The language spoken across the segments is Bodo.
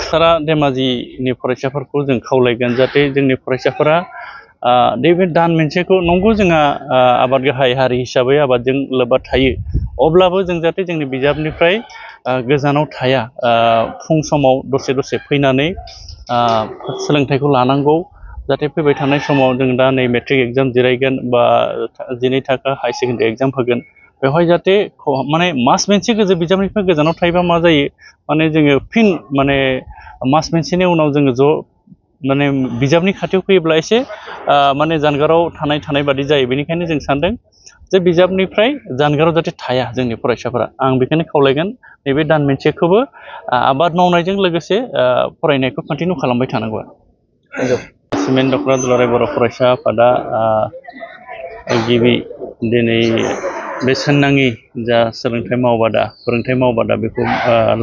सारा धेमाजिनि फरायसाफोरखौ जों खावलायगोन जाहाथे जोंनि फरायसाफोरा नैबे दान मोनसेखौ नंगौ जोंहा आबाद गाहाय हारि हिसाबै आबादजों लोब्बा थायो अब्लाबो जों जाहाथे जोंनि बिजाबनिफ्राय गोजानाव थाया फुं समाव दसे दसे फैनानै सोलोंथाइखौ लानांगौ जाहाथे फैबाय थानाय समाव जों दा नै मेट्रिक एग्जाम जिरायगोन बा 12 थाखो हाई सेकेन्डारि एग्जाम होगोन बेवहाय जाहाथे माने मास मोनसे बिजाबनिफ्राय गोजानाव थायोबा मा जायो माने जोङो फिन माने मास मोनसेनि उनाव जोङो ज' माने बिजाबनि खाथियाव फैयोब्ला एसे माने जानगाराव थानाय बादि जायो बेनिखायनो जों सानदों जे बिजाबनिफ्राय जानगाराव जाहाथे थाया जोंनि फरायसाफोरा आं बेखायनो खावलायगोन नैबे दान मोनसेखौबो आबाद मावनायजों लोगोसे फरायनायखौ कन्टिनिउ खालामबाय थानांगौ सिमेन्ट दख'रा दुलाराय बर' फरायसा आफादा गिबि दिनै बेसेन नाङि जा सोलोंथाइ मावबादा फोरोंथाइ मावबादा बेखौ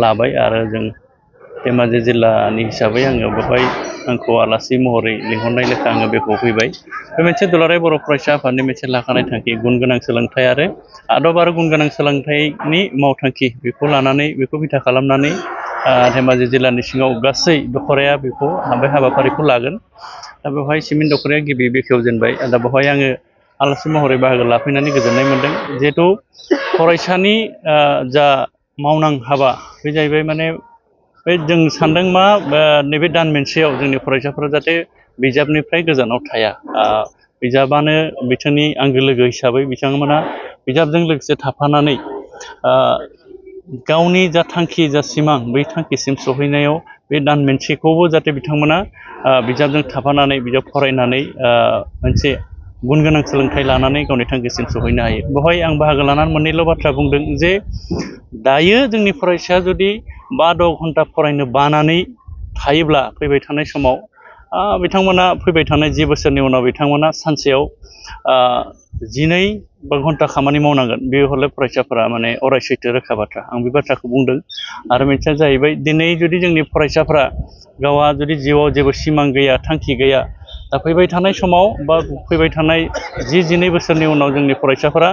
लाबाय आरो जों धेमाजि जिल्लानि हिसाबै आङो बेवहाय आंखौ आलासि महरै लिंहरनाय लेखा आङो बेखौ फैबाय बे मोनसे दुलाराय बर' फरायसा आफादनि मोनसे लाखानाय थांखि गुन गोनां सोलोंथाइ आरो आदब आरो गुन गोनां सोलोंथाइनि मावथांखि बेखौ लानानै बेखौ बिथा खालामनानै धेमाजि जिल्लानि सिङाव गासै दख'राया बेखौ बे हाबाफारिखौ लागोन दा बेवहाय सिमेन्ट दख'राया गिबि बेखेवजेनबाय दा बेवहाय आङो आलासि महरै बाहागो लाफैनानै गोजोननाय मोन्दों जिहेथु फरायसानि जा मावनां हाबा बे जाहैबाय माने बे जों सानदों मा नैबे दान मोनसेयाव जोंनि फरायसाफोरा जाहाथे बिजाबनिफ्राय गोजानाव थाया बिजाबानो बिथांनि आंगो लोगो हिसाबै बिथांमोना बिजाबजों लोगोसे थाफानानै गावनि जा थांखि जा सिमां बै थांखिसिम सहैनायाव बे दान मोनसेखौबो जाहाथे बिथांमोना बिजाबजों थाफानानै बिजाब फरायनानै मोनसे गुन गोनां सोलोंथाइ लानानै गावनि थांखिसिम सहैनो हायो बेवहाय आं बाहागो लानानै मोननैल' बाथ्रा बुंदों जे दायो जोंनि फरायसाया जुदि 5-6 घन्टा फरायनो बानानै थायोब्ला फैबाय थानाय समाव बिथांमोना फैबाय थानाय 10 बोसोरनि उनाव बिथांमोना सानसेयाव 12 घन्टा खामानि मावनांगोन बे हले फरायसाफोरा माने अराय सैथो रोखा बाथ्रा आं बे बाथ्राखौ बुंदों आरो मोनसेया जाहैबाय दिनै जुदि जोंनि फरायसाफोरा गावहा जुदि जिउआव जेबो सिमां गैया थांखि गैया दा फैबाय थानाय समाव बा फैबाय थानाय 10-12 बोसोरनि उनाव जोंनि फरायसाफोरा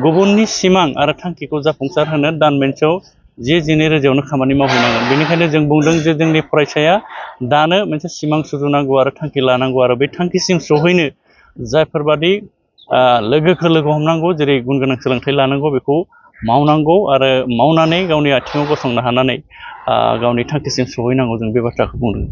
गुबुननि सिमां आरो थांखिखौ जाफुंसार होनो दान मोनसेयाव 10-12 रोजायावनो खामानि मावहैनांगोन बेनिखायनो जों बुंदों जे जोंनि फरायसाया दानो मोनसे सिमां सुजुनांगौ आरो थांखि लानांगौ आरो बे थांखिसिम सहैनो जायफोरबादि लोगोखौ लोगो हमनांगौ जेरै गुन गोनां सोलोंथाइ लानांगौ बेखौ मावनांगौ आरो मावनानै गावनि आथिङाव गसंनो हानानै गावनि थांखिसिम सहैनांगौ जों बे बाथ्राखौ बुंदों।